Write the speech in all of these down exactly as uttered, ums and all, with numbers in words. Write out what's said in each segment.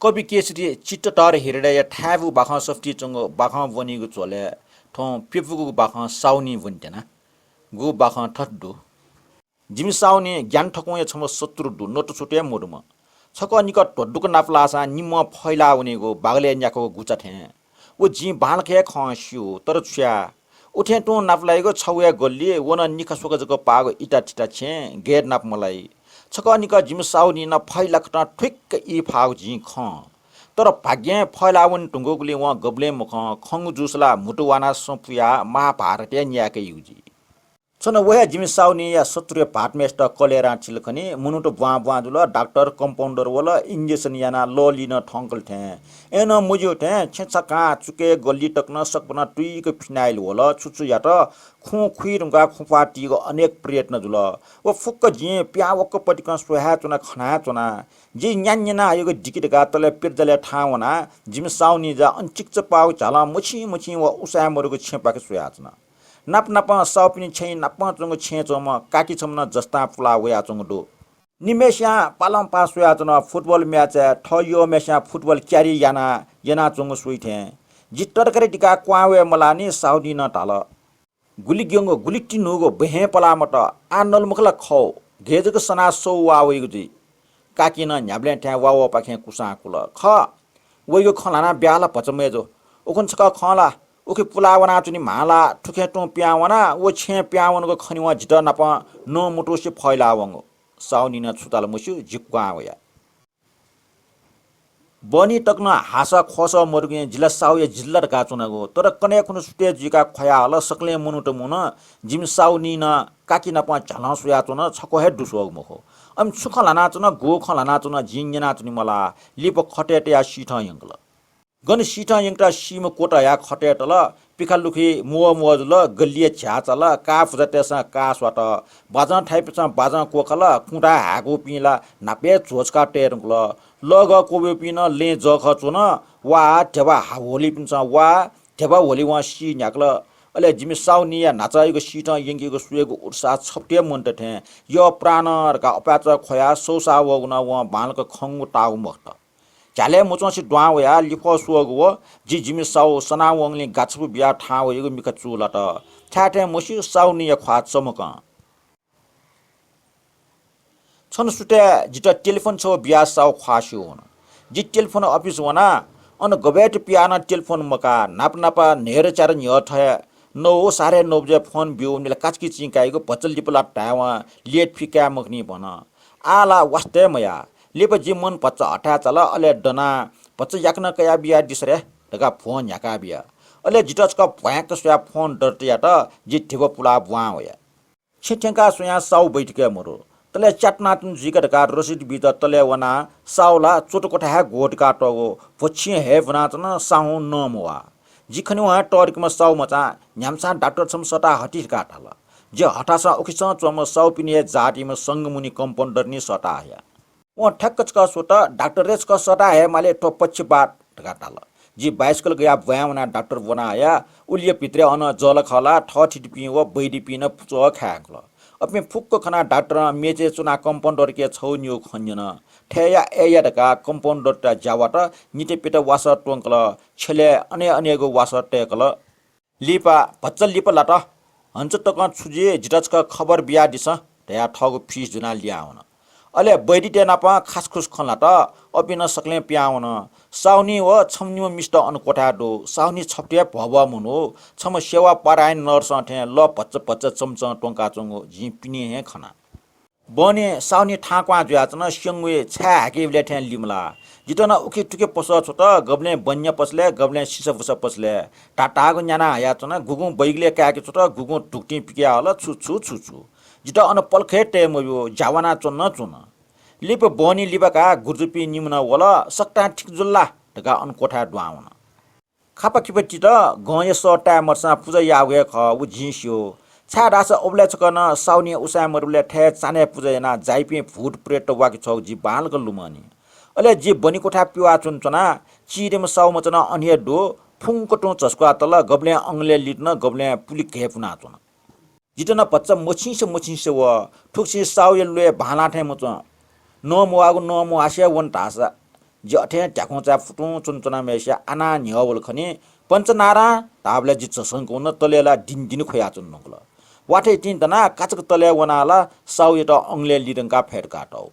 कवि केसरी चित्तधर हेरेडया थाय्‌गू बाखं सफुती च्वंगु बाखं ब्वनीगु झ्वलय् थौं प्यपुगु बाखं साउनी ब्वनेत्यना। गु बाखं थथे दु। जिमि साउनी ज्ञान थकुंया छम्ह शत्रु दु, नतुछुतय् मदुम्ह। छकः निकः ध्वदुक नापलाःसां निम्हं फैला वनीगु बागलय् न्याकूगु गुचा थें। व जिं बांलाक हे खँ स्यू, तर छु याये? उथें तुं नापलाइगु छगू हे गल्ली, व नं निखा स्वक जक पाःगु इतातिता छेँ, गय् नाप मलाइ। छकः निकः जिमि साउनी नं फैलाकथं थुइक्क ई फाःगु जिं खं। तर भाग्यं फैला वने धुंकूगुलिं वं गबलें मखं, खंगु जूसा ला म्हुतु वानाः सँ पुयाः महाभारतय् न्यायेके यू जुइ। छन्हु व हे जिमि साउनीया शत्रुया भाःतम्हेसित कलय् रां थिल खनी। मनूत ब्वां ब्वां जुल, डाक्टर, कम्पाउन्डर वल, इन्जेक्सन यानाः लः ली नं थंकल थें। अय्‌नं मज्यू थें छेँछाकां चुकय् गल्ली तक नं सकपनं तुइक फिनाइल वल। छु छु यात, खुँ खुइ धुंकाः खुँप्वाः तीगु अनेक प्रयत्न जुल। व फुक्क जिं पिहां वक्क पतिकं स्वयाच्वना, खनाच्वना। जिं न्यान्यना हयागु दिकि धकाः तले पिर्जालय् थाहां वनाः जिमि साउनी जा अन चिकिचापाःगु झ्यालं मछिं मछिं व उसाँय् मदुगु छेँपाखे स्वयाच्वना। नाप नापं साउपिनि छेँइ नापं च्वंगु छेँय् च्वंम्ह काकी छम्ह नं जस्तां पुलाः वयाच्वंगु दु। निम्हय्‌स्यां पालंपाः स्वयाच्वन, फुटबल म्याचय् थः यःम्हय्‌स्यां फुटबल क्यारि यानाः यनाच्वंगु स्वइ थें। जि तरकारी दिकाः क्वहां वये मलाःनि। साउनी नं धाल, गुलि ग्यंगु, गुलि तिन्हूगु बहें पलाः मत, आः नल मखु ला खव, गय् जक सनाः सौ वा वइगु जुइ। काकीं नं न्ह्याबलें थें वा वःपाखें कुसां कुल। खः, वइगु खँ ल्हानाः ब्याहा ला भचा मय्‌जू। उखुन्हु छकः खं ला, उखे पुलाः वनाच्वने म्हां ला, थुखें तुं पिहां वनाः व छेँय् पिहां वनागु खनेवं जितः नाप नं मतुसे फैला वंगु। साउनी नं छु धाल मस्यू, जि क्वहां वया। बहनी तक नं हाःसः ख्वःसः मदुगुलिं जि ला साउया जिल्ला धकाः च्वनागु, तर कन्हय् खुन्हु सुथय् जुइकाः ख्वया हल। सकलें मनूत मुन, जिमि साउनी नं काकी नाप झ्यालं स्वयाच्वन, छकः हे दुस्वःगु मखु। अन छु खँ ल्हानाच्वन, गु खँ ल्हानाच्वन, जिं न्यनाच्वने मलाः। लिपा खतय् तयाः सीथं यंकल। गन सीथं यंकथं सीम्ह क्वतः हयाः खतय् तल। पिखा लुखि म्वः म्वः जुल, गल्लिया झ्याः चाल, काः पुजातय्‌सं काः स्वात, बाजं थाइपिन्सं बाजं क्वखल, कुँथाय् हाय्‌कूपिं ला न्हापा हे झ्वःछिकाः तये धुंकल। लःगः क्वब्यूपिं नं लँय् जःखः च्वन। वा, ध्यबा हा-, ह्वःलिपिन्सं वा, ध्यबा ह्वःलिवं सी न्ह्याकल। अले जिमि साउनीया न्हाचायागु सीथं यंकेगु स्वयेगु उत्साह छपु हे मन्त थें यः प्राणं धकाः अपाय्‌चा ख्वयाः सौसा वःगु नं वं बांलाक खंगु ताःगु मखुत। झ्यालय् मच्वंसे दुहां वयाः लिफः स्वःगु व जि जिमि साउ सनावंगुलिं गाछापु बियाः थाहां वइगु मिखा चूलात। छाय् थें मस्यू, साउनीया ख्वाः चमकं। छन्हु सुथय् जितः टेलिफोन छगू बियाः साउ ख्वाः स्यू वन। जि टेलिफोन अफिस वनाः अन गबय्‌त पिहां नं टेलिफोन मकाः न्हापा न्हापा न्हय्‌दँ च्यादँ न्ह्यः थः हे नौ, साढे नौ बजे फोन ब्यूगुलिं ला काचाक्क चिं काइगु, भचा लिपा ला धायेवं लेट फि काये मखुनि भन। आः ला वास्ता हे मयाः। लिपा जि मन भचा हथाय् चाल, अले दनाः भचा याकनं कयाबियादिसँ रे धकाः भ्वं न्ह्याकाबिया। अले जितः छकः भ्वाँय्‌क स्वयाः फोन दर्ता यात, जि धिबा पुलाः ब्वां वया। छेँ थ्यंकाः स्वयां साउ बैठकय् मदु। तले च्यातुनातुन जुइका धकाः रसिद बीत तले वनाः साउ ला च्वतुक्वथाय् हे ग्वः दिकातःगु भ्वछिं हये ब्वनाच्वन, साहुं नं मवाः। जि खनेवं हे तःधिकःम्ह साउ मचां न्ह्याम्हसां डाक्टर छम्ह सःता हति धकाः धाल। जि हथासं उखेसं च्वंम्ह साउपिनि हे जातिम्ह संगमुनि कम्पाउन्डरनि सःता हया। वं ठ्याक्क छकः स्वत, डाक्टर रे, छकः सःता हये माले, थ्व पक्षपात धकाः धाल। जि बाइसिकल गयाः ब्वाँय् वनाः डाक्टर ब्वना हया। उलिया भित्रय् अन जःलाखःला थःथितिपिं व बैद्यपिं नं पुचः खाये हंकल। अपिं फुक्क खनाः डाक्टरं मेचय् च्वनाः कम्पाउन्डरके छगू निगू खँ न्यन। थथे या, अय् या धकाः कम्पाउन्डरयात ज्या वात। नितपित वासः त्वंकल। छ्यलय् अने अनेगु वासः तय्‌कल। लिपा, भचा लिपा लात। हन्चु तकं छु जुइ, जितः छकः खबर बियादिसँ धयाः थःगु फिस ज्वनाः लिहां वन। अले बैद्यतय् नाप खासखुस खँ ल्हात। अपिं नं सकलें पिहां वन। साउनी व छम्ह निम्ह मिस्त अन क्वथाय् दु। साउनी छपु हे भःभः मनू, छम्ह सेवा परायण नर्सं थें लः भचा भचा चम्चं त्वंकाच्वंगु जिं पिने हे खना। बहनी साउनी थांक्वहां जुयाच्वन, स्यंगुइ छाय् हाय्‌केबलय् थें लिमलाः। जितः नं उखे तुखे पसः छ्वत, गबलें बन्या पसलय्, गबलें सिसाबुसा पसलय्। धाधाःगु न्याना हयाच्वन, गुगुं बैगलय् काय्‌के छ्वत, गुगुं धुकुतिं पिकयाहल, छु छु छु छु। जितः अन पलख हे तये मब्यू, ज्या वानाच्वन नं च्वन। लिपा बहनी लिबाकाः गुरुजुपिं निम्ह नं वल, सकतां ठीक जुल ला धकाः अन क्वथाय् दुहां वन। खापाखिपा तित गंया सः ताये मदुसां पुजा याःगु हे खः, व जिं स्यू। छाय्‌धाःसा उबलय् छकः नं साउनी उसाँय् मदुबलय् थथे चान्हय् पुजा यानाः जाइपिं भूत प्रेतत वाके छ्वःगु जि बांलाक लुमंनि। अले जि बन्हिक्वथाय् पिवाः च्वने च्वना, चिधीम्ह साउमचा नं अन हे दु, फुक्क तुं झसुकातल, गबलें अंगलय् लित नं गबलें पुलि घय्‌पुनाच्वन। जितः नं भचा मछिंसे मछिंसे वः, थुगुसी साउया ल्वय् भांलाः थें मच्वं। नमवाःगु नमवासे वन धाःसा। जि अथें ध्याखुँचाय् फुतुं च्वनाच्वनाम्हेसिया आनाः न्ह्यः वल खनी। पञ्चनारां धाःबलय् जि झसंक वन, तलय् ला दिनदिन ख्वयाच्वने धुंकल। वाथय् तिनि दनाः काचाक्क तलय् वनाः ला साहुयात अंगलय् लिधंकाः फय् धकाः तःगु।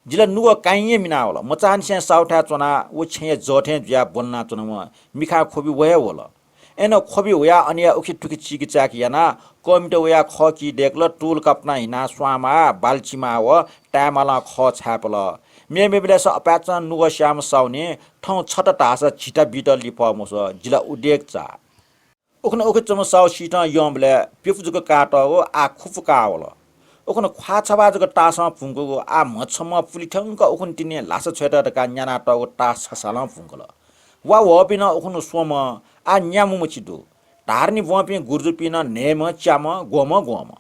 जि ला नुगः काइँ हे मिना वल। मचांनिसें साहुथाय् च्वनाः व छेँया जः थें जुयाः ब्वलनाच्वनावं मिखां ख्वबि व हे वल। अय्नं ख्वबि वयाः अनया उखे थुखे चीके चाय्‌के यानाः कःमित वयाः खः कि दय्‌कल, टुल कापना हिनाः स्वांमाः, बाल्चिमाः व ताय्‌मालं खः छाय्‌पल। मेमेबलय्‌सं अपाय्‌चं नुगः स्याःम्ह साहुनी थौं छत धाःसा झिता बित लिफः मसः, जि ला उदेक चाः। उखुन्हु उखे च्वंम्ह साहु सीथं यंबलय् प्यपु जक काः तःगु, आः खुपु काः वल। उखुन्हु ख्वाः छबाः जक तासं भुंकूगु, आः म्हछम्ह पुलि थ्यंक उखुन्हु तिनि ल्हासा छ्वयेत धकाः न्याना तःगु तास छसालं भुंकल। वा वःपिं नं उखुन्हु स्वम्ह, आः न्याम्ह मछि दु। धारणी ब्वंपिं गुर्जुपिं नं न्हय्‌म्ह, च्याम्ह, ग्वम्ह, ग्वम्ह।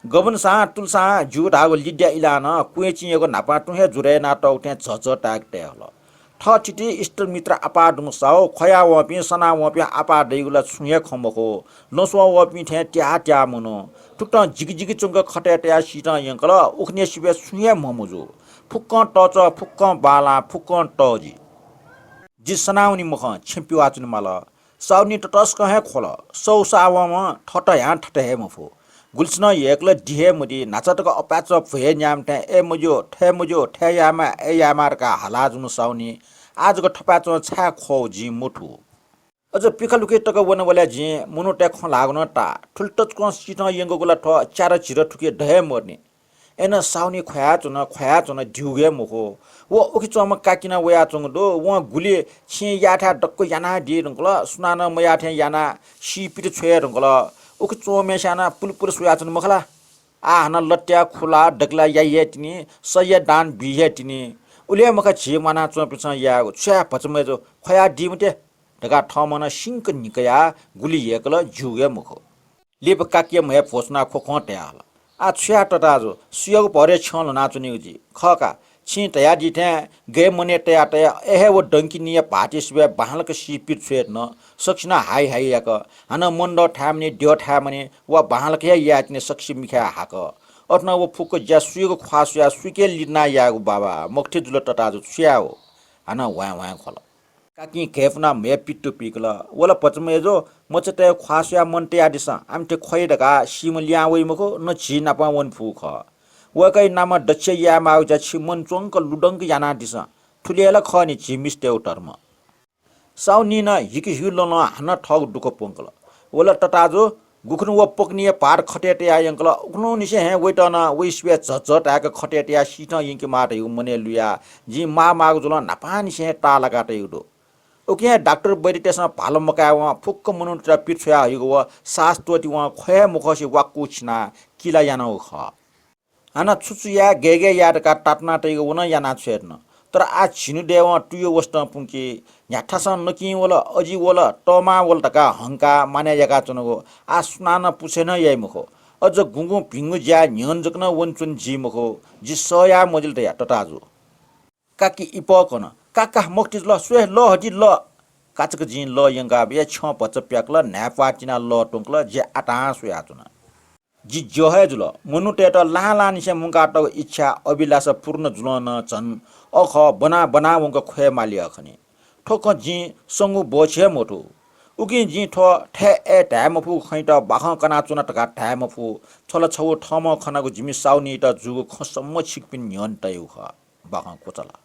गबनसां, तुलसां ज्यू धाःगु लिद्या इलाः नं क्वय्‌चिंयागु न्हापां तुं हे जुरय् याना तःगु थें झःझः ताय्‌क तये हल। थःथिति इष्टमित्र आपाः दुम्ह साहु, ख्वया वंपिं, सना वंपिं आपाः दइगु ला छुं हे खँ मखु। लँस्वं वःपिं थें त्याः त्याः मनु। थुकथं जिगि जिगि च्वंक खतय् तयाः सीथं यंकल, उखुन्हु सिबय् छुं हे म्ह मजू। फुक्कं तःचः, फुक्कं बांलाः, फुक्कं तःजि। जि सनावनी मखं, छेँ पिवाः च्वने माल। साहुनी ततसकं हे ख्वल। सौ सावंम्ह थःत ह्यां थथे हे मफु। गुलिसिनं यय्‌कल दि हे मदी, न्हाचः तक अपाय्‌चं भ्वय् न्यायेम्ह थें अय् मज्यू, थय् मज्यू, थय् यायेमाः, अय् यायेमाः धकाः हाला जूम्ह साहुनी आः जक थपाय्‌चं छाय् ख्वः जिं मथू। अझ पिखालुखे तक वनेबलय् जिं मनूतय् खँ ल्हाःगु नं ताः। थुलि तच्वकं सीथं यंकूगु ला थ्व च्यारा झिर थुखे द हे मदुनि। अय्‌नं साहुनी ख्वयाच्वन, ख्वयाच्वन, द्यू हे मखु। व उखे च्वंम्ह काकी नं वयाच्वंगु दु। वं गुलि छिं याःथाय् दक्व यानादी धुंकल, सुनानं मयाः थें यानाः सीपित छ्वये धुंकल। उखे च्वंम्हय्‌सिनं पुलपुल स्वयाच्वन मखु ला? आः हानं लत्या, खुला, दकला याइ हे तिनि, सय्‌या दान बी हे तिनि। उलि हे मखा झी म्वानाच्वंपिन्सं यायेगु, छु याये भचा मय्‌जु, ख्वयादी मते धकाः थःम्हं नं सिंक न्हिकयाः गुलि यय्‌कल, ज्यू हे मखु। लिपा काकीया म्हय् भ्वसुनाः ख्वख्वं धयाहल, आः छु याये तताजु, सुयागु भरय् छ्यं ल्ह्वनाच्वनीगु जि? खः का, छिं धयादी थें गय् मनय् तया तया अय् हे व डंकिनीया भाःति सिबय् बांलाक सीपित छ्वये धुन। सकसिनं हाइ हाइ याक। हानं मनदः थाय्‌मनि, द्यः थाय्‌मनि, व बांलाक हे याये तिनि, सकसिया मिखाय् हाक। अथे नं व फुक्क ज्या सुयागु ख्वाः स्वयाः सुयाके लिधनाः यायेगु बाबा, मखुथि जुल तताजु, छु यायेगु? हानं ह्वाँय् ह्वाँय् ख्वल। काकीं घय्‌पुनाः म्हय् पित्तु पिकल। व ला भचा मय्‌जु, मचातय् ख्वाः स्वयाः मन तयादिसँ, आमथे ख्वइ धकाः सीम्ह लिहां वइ मखु, न झी नापं वने फुगु खः। वय्‌कःया नामं दक्ष यायेमाःगु ज्या छि मन च्वंक लुधंक यानादिसँ। थुलि हे ला खः नि झी मिस्तय्‌गु धर्म। साहुनीं नं हिक ह्यू लँलं हानं थःगु दुःख प्वंकल। व ला तताजु, गुखुन्हु व पकनीया भाःत खतय् तयाः यंकल, उखुन्हुंनिसें हे वइत नं वइ सिबय् झःझः ताय्‌क खतय् तयाः सीथं यंकेमाः धइगु मनय् लुयाः जिं माः माःगु जुलं न्हापांनिसें हे ताःलाका तइगु दु। उकिं हे डाक्टर वैद्यतय्‌सं भाला मकायेवं फुक्क मनूतय्‌त पित छ्वया हइगु व सास त्वःतिवं ख्वये हे मखसे वाक्कु छिनाः किला यानागु खः। हानं छु छु याये, गय् गय् याये धकाः तातुना तइगु व नं याना छ्वये धुन। तर आः झिन्हु दयेवं तुयु वसतं पुंकी। न्ह्याथासं नकिं वल, अजि वल, तःमां वल धकाः हंकाः मानय् याकाच्वनागु आः सुनानं पुछे नं याइ मखु। अझ गुंगुं भिंगु ज्याय् न्ह्यःने जक नं वनाच्वने जी मखु। जि सह याये मजिल धया तताजु। काकी इपः कन। का का, मखुथि जुल, स्वये, लः हति, लः। काचाक्क जिं लः यंकाः बया, छ्यं भचा प्याकल, न्हाय्‌प्वाः तिनाः लः त्वंकल, जि आतां स्वयाच्वना। जि ज्यः हे जुल। मनूतय्‌त लाहां लाहांनिसें मुंकातःगु इच्छा, अभिलाषा पूर्ण जुलं नं झन अ खः, ब्वनाः ब्वनाः वंक ख्वये माली अ खनी। थ्व खँ जिं संगु बःछि हे मथू। उकिं जिं थ्व थय् अय् धाये मफुगु खँयात बाखं कनाच्वना धकाः धाये मफु। थ्व ला छगू थःम्हं खनागु जिमि साहुनीत जूगु खँ सम्म छिकपिनि न्ह्यःने तयागु खः। बाखं क्वचाल।